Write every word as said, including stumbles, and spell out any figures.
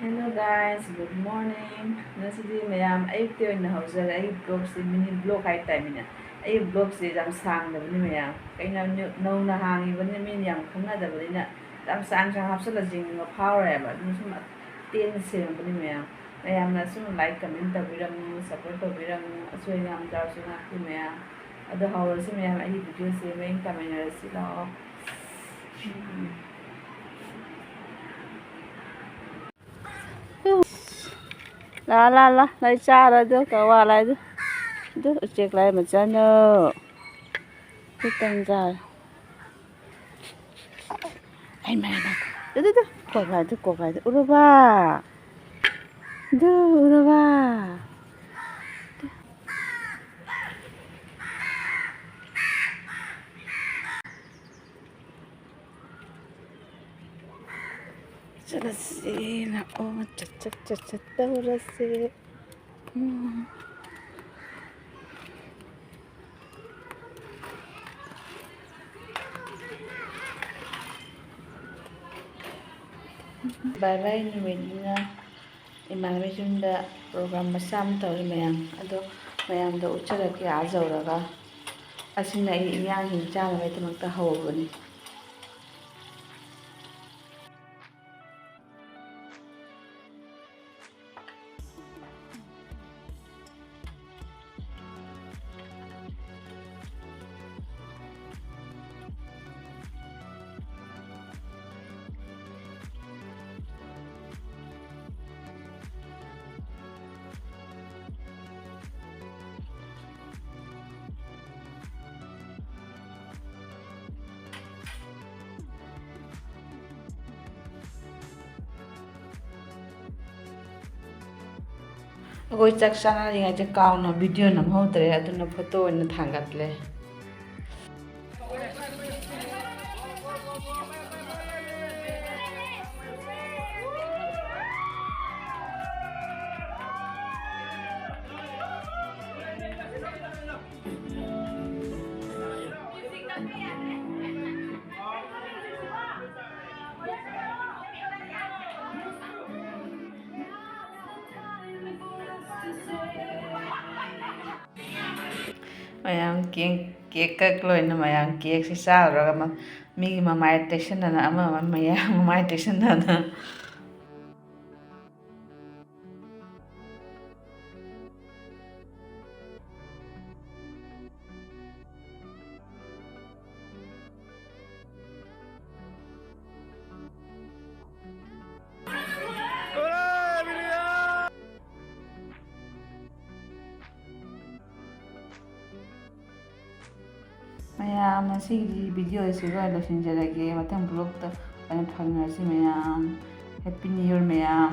Hello guys, good morning. ꯉꯁꯤꯗꯤ ꯃꯌꯥꯝ ꯑꯌꯨꯛꯇꯤ ꯑꯣꯏꯅ ꯍꯧꯖꯔꯦ꯫ ꯑꯩꯒꯤ vlogꯁꯦ mini vlog ꯍꯥꯏꯇꯥꯔꯦꯅꯦ꯫ ꯑꯩꯒꯤ vlogꯁꯦ ꯌꯥꯝ ꯁꯥꯡꯗꯕꯅꯤ ꯃꯌꯥꯝ꯫ ꯀꯩꯅꯣ new-, ꯅꯧꯅ ꯍꯥꯡꯉꯤꯕꯅꯤꯅ ꯃꯤꯅ ꯌꯥꯝ ꯈꯪꯅꯗꯕꯅꯤꯅ ꯌꯥꯝ ꯁꯥꯡ ꯁꯥꯡ ꯍꯥꯞꯆꯤꯜꯂꯁꯤ ꯌꯦꯡꯅꯤꯡꯕ ꯐꯥꯎꯔꯦꯕ꯫ ꯑꯗꯨꯅ ꯁꯨꯝ ꯇꯦꯟꯅ ꯁꯦꯝꯕꯅꯤ ꯃꯌꯥꯝ꯫ ꯃꯌꯥꯝꯅ ꯁꯨꯝ like, comment ꯇꯧꯕꯤꯔꯝꯃꯨ, support ꯇꯧꯕꯤꯔꯝꯃꯨ꯫ ꯑꯁꯣꯏ ꯑꯉꯥꯝ ꯌꯥꯎꯔꯁꯨ ꯉꯥꯛꯄꯤꯌꯨ ꯃꯌꯥꯝ꯫ ꯑꯗꯣ ꯍꯧꯔꯁꯤ ꯃꯌꯥꯝ, ꯑꯩꯒꯤ vlogꯁꯦ ꯃꯌꯨꯝ ꯇꯝꯃꯤꯟꯅꯔꯁꯤ ꯂꯥꯛꯑꯣ꯫ ꯂꯥ, ꯂꯥ, ꯂꯥ, ꯂꯥꯏ ꯆꯥꯔ ꯑꯗꯨ ꯀꯋꯥ ꯂꯥꯏꯗꯨ꯫ ꯑꯗꯨ ꯎꯆꯦꯛ ꯂꯥꯏ ꯃꯆꯥꯅꯣ꯫ ꯑꯗꯨ ꯇꯟꯖꯥꯔ꯫ ꯑꯩ ꯃꯥꯏ ꯃꯥꯏ꯫ ꯑꯗꯨ, ꯑꯗꯨ, ꯀꯣꯛ ꯂꯥꯏꯗꯨ, ꯀꯣꯛ ꯂꯥꯏꯗꯨ꯫ ꯎꯔꯕ? ꯑꯗꯨ ꯎꯔꯕ? ꯆꯠꯂꯁꯤ, ꯂꯥꯛꯑꯣ, ꯆꯠ, ꯆꯠ, ꯆꯠ, ꯆꯠ ꯇꯧꯔꯁꯤ꯫ ꯎꯝ꯫ ꯕꯥꯏ ꯕꯥꯏ ꯅꯨꯃꯤꯠꯅꯤꯅ ꯏꯃꯥꯟꯅꯕꯤ ꯌꯨꯝꯗ program ꯃꯆꯥ ꯑꯃ ꯇꯧꯔꯤ ꯃꯌꯥꯝ꯫ ꯑꯗꯣ ꯃꯌꯥꯝꯗ ꯎꯠꯆꯔꯛꯀꯦ ꯑꯥ ꯌꯧꯔꯒ꯫ ꯑꯁꯤꯅ ꯑꯩ ꯏꯟꯖꯥꯡꯁꯤꯡ ꯆꯥꯅꯕꯒꯤꯗꯃꯛꯇ ꯍꯧꯕꯅꯤ꯫ ꯑꯩꯈꯣꯏ ꯆꯥꯛ ꯆꯥꯅꯔꯤꯉꯩꯗ ꯀꯥꯎꯅ video ꯅꯝꯍꯧꯗ꯭ꯔꯦ, ꯑꯗꯨꯅ photo ꯑꯣꯏꯅ ꯊꯥꯡꯒꯠꯂꯦ꯫ ꯃꯌꯥꯝ ꯀꯦꯛ, ꯀꯦꯛ ꯀꯛ ꯂꯣꯏꯅ ꯃꯌꯥꯝ ꯀꯦꯛꯁꯤ ꯆꯥꯔꯨꯔꯒ ꯃ-, ꯃꯤꯒꯤ ꯃꯃꯥꯏ ꯇꯩꯁꯟꯅꯗꯅ, ꯑꯃ ꯑꯃ ꯃꯌꯥꯝ ꯃꯃꯥꯏ ꯇꯩꯁꯟꯅꯗꯅ꯫ ꯃꯌꯥꯝ, ꯉꯁꯤꯒꯤꯗꯤ video ꯑꯁꯤꯒ ꯂꯣꯏꯁꯤꯟꯖꯔꯒꯦ꯫ ꯃꯊꯪ vlogꯇ ꯑꯣꯏꯅ ꯐꯪꯅꯔꯁꯤ ꯃꯌꯥꯝ꯫ Happy New Year ꯃꯌꯥꯝ꯫